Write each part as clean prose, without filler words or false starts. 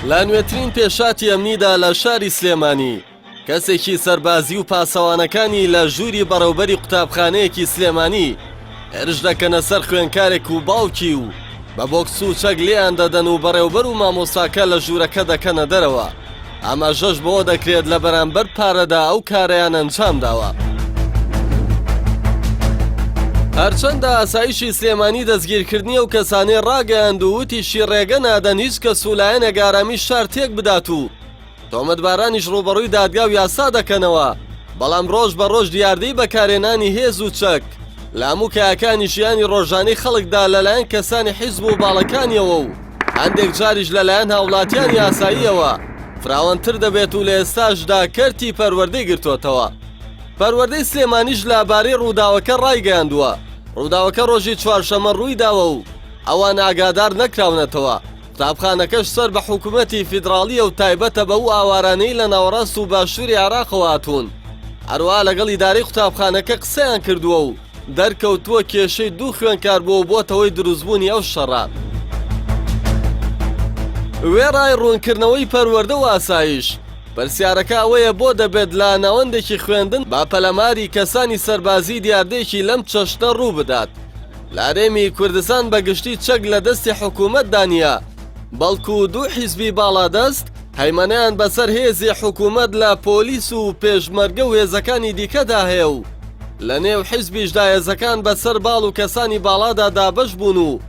لە نوێترین پێشاتی ئەمنیدا لە شاری سلێمانی کەسێکی سەربازی و پاسەوانەکانی لە ژووری بەڕێوبەری قوتابخانەیەکی سلێمانی هێرش دەکەنە سەر خوێنکارێک و باوکی و بە بۆکس و چەک لێیان دەدەن و بەڕێوبەر و مامۆستاکە لە ژوورەکە دەکەنە دەرەوە. ئاماژەش بەوە دەکرێت لە بەرامبەر پارەدا ئەو کارەیان ئەنجامداوە. هەرچەندە ئاسایشی سلێمانی دەستگیرکردنی ئەو کەسانەی ڕاگەیاند و وتیشی ڕێگە نادەن هیچ کەس و لایەنێک ئارامی شار تێک بدات و تۆمەتبارانیش ڕووبەڕووی دادگا و یاسا دەکەنەوە، بەڵام ڕۆژ بە ڕۆژ دیاردەی بەکارهێنانی هێز و چەک لە هەموو کایەکانی ژیانی ڕۆژانەی خەڵکدا لەلایەن کەسانی حیزب و باڵەکانیەوە و هەندێک جاریش لەلایەن هاوڵاتیانی ئاساییەوە فراوانتر دەبێت و لە ئێستاشدا کەرتی پەروەردەی گرتۆتەوە. پەروەردەی سلێمانیش لەبارەی ڕووداوەکە ڕایگەیاندووە، ڕووداوەکە ڕۆژی چوارشەممە ڕوویداوە و ئەوان ئاگادار نەکراونەتەوە، قوتابخانەکەش سەر بە حکومەتی فیدراڵییە و تایبەتە بەو ئاوارانەی لە ناوەڕاست و باشووری عێراقەوە هاتوون، هەروەها لەگەڵ ئیدارەی قوتابخانەکە قسەیان کردووە و دەرکەوتووە کێشەی دوو خوێندکار بووە و بۆتە هۆی دروستبوونی ئەو شەڕە. وێڕای ڕوونکردنەوەی پەروەردە و ئاسایش، پرسیارەکە ئەوەیە بۆ دەبێت لە ناوەندێکی خوێندن بە پەلاماری کەسانی سەربازی دیاردەیەکی لەم چەشنە ڕوو بدات؟ لە هەرێمی کوردستان بە گشتی چەک لە دەستی حکوومەتدا نییە، بەڵکو دوو حیزبی باڵادەست هەیمەنەیان بەسەر هێزی حکوومەت لە پۆلیس و پێشمەرگە و هێزەکانی دیکەدا هەیە و لە نێو حیزبیشدا هێزەکان بەسەر باڵ و کەسانی باڵادا دابەش بوون و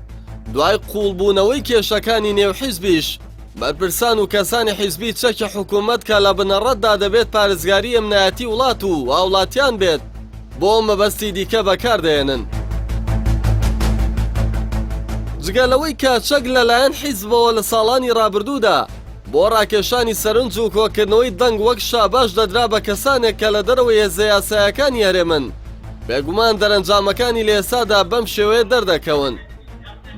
دوای قووڵبوونەوەی کێشەکانی نێو حیزبیش بەرپرسان و کەسانی حیزبی چەکی حکوومەت کە لە بنەڕەتدا دەبێت پارێزگاری ئەمنایەتی وڵات و هاوڵاتیان بێت بۆ مەبەستی دیکە بەکاردەهێنن. جگە لەوەی کە چەک لەلایەن حیزبەوە لە ساڵانی ڕابردوودا بۆ ڕاکێشانی سەرنج و کۆکردنەوەی دەنگ وەک شاباش دەدرا بە کەسانێک کە لە دەرەوەی هێزە یاسایەکانی هەرێمن، بێگومان دەرەنجامەکانی لە ئێستادا بەم شێوەیە دەردەکەون.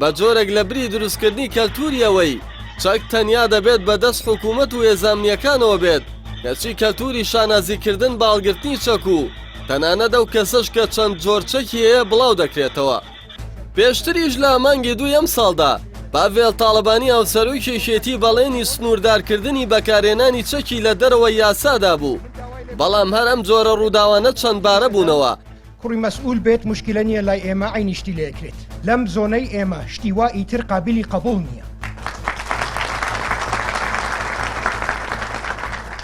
بە جۆرێک لە بری دروستکردنی کەلتوری ئەوەی چەک تەنیا دەبێت بە دەست حکوومەت و هێزە ئەمنییەکانەوە بێت، کەچی کەلتوری شانازیکردن بە هەڵگرتنی چەک و تەنانەت ئەو کەسەش کە چەند جۆر چەکی هەیە بڵاو دەکرێتەوە. پێشتریش لە مانگی دووی ئەمساڵدا، پاڤێڵ تاڵەبانی هاوسەرۆکی یەکێتی بەڵێنی سنووردارکردنی بەکارهێنانی چەکی لە دەرەوەی یاسا دابوو، بەڵام هەر ئەم جۆرە ڕووداوانە چەندبارە بوونەوە. کوڕی مەسئول بێت موشکیلە نیە لای ئێمە عەینی شتی لێ ئەکرێت لەم زۆنەی ئێمە شتی وا ئیتر قابیلی قەبوڵ نیە.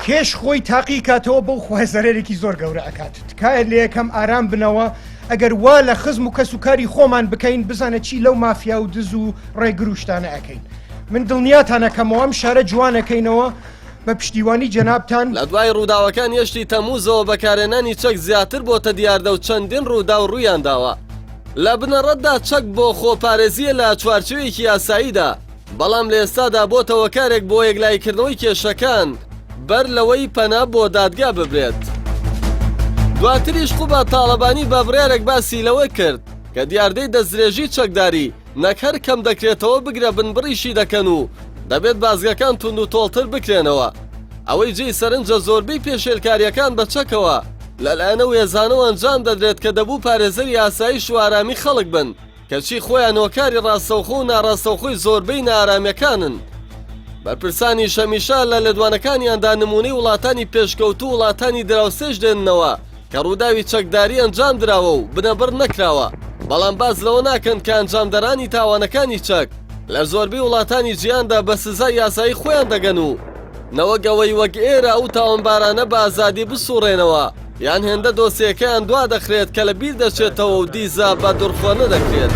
کێش خۆی تاقی کاتەوە بەو خوای زەرەرێکی زۆر گەورە ئەکات تکایە لەیەکەم ئارام بنەوە ئەگەر وا لە خزم و کەس و کاری خۆمان بکەین بزانە چی لەو مافیا و دز و ڕێگر و شتانە ئەکەین من دڵنیاتان ئەکەمەوە ئەم شارە جوان ئەکەینەوە بە پشتیوانی جەنابتان. لە دوای ڕووداوەکانی هەشتی تەمموزەوە بەکارهێنانی چەک زیاتر بۆتە دیاردە و چەندین ڕووداو ڕوویانداوە. لە بنەڕەتدا چەک بۆ خۆپارێزییە لە چوارچێوەیەکی یاساییدا، بەڵام لە ئێستادا بۆتە هۆکارێک بۆ یەکلاییکردنەوەی کێشەکان بەر لەوەی پەنا بۆ دادگا ببرێت. دواتریش قوباد تاڵەبانی بە بڕیارێک باسی لەوە کرد کە دیاردەی دەستدرێژی چەکداری نەک هەر کەم دەکرێتەوە بگرە بنبڕیشی دەکەن و دەبێت بازگەکان توندوتۆڵتر بکرێنەوە. ئەوەی جێی سەرنجە زۆربەی پێشێلکارییەکان بە چەکەوە لەلایەن ئەو هێزانەوە ئەنجام دەدرێت کە دەبوو پارێزەری ئاسایش و ئارامی خەڵک بن، کەچی خۆیان هۆکاری ڕاستەوخۆ و ناڕاستەوخۆی زۆربەی نائارامیەکانن. بەرپرسانیش هەمیشە لە لێدوانەکانیاندا نموونەی وڵاتانی پێشکەوتوو و وڵاتانی دراوسێش دێننەوە کە ڕووداوی چەکداری ئەنجام دراوە و بنەبڕ نەکراوە، بەڵام باس لەوە ناکەن کە ئەنجامدەرانی تاوانەکانی چەک لە زۆربەی وڵاتانی جیهاندا بە سزای یاسایی خۆیان دەگەن و نەوەک ئەوەی وەک ئێرە ئەو تاوانبارانە بە ئازادی بسوڕێنەوە یان هێندە دۆسیەکەیان دوا دەخرێت کە لە بیر دەچێتەوە و دیزە بە دڕخۆنە دەکرێت.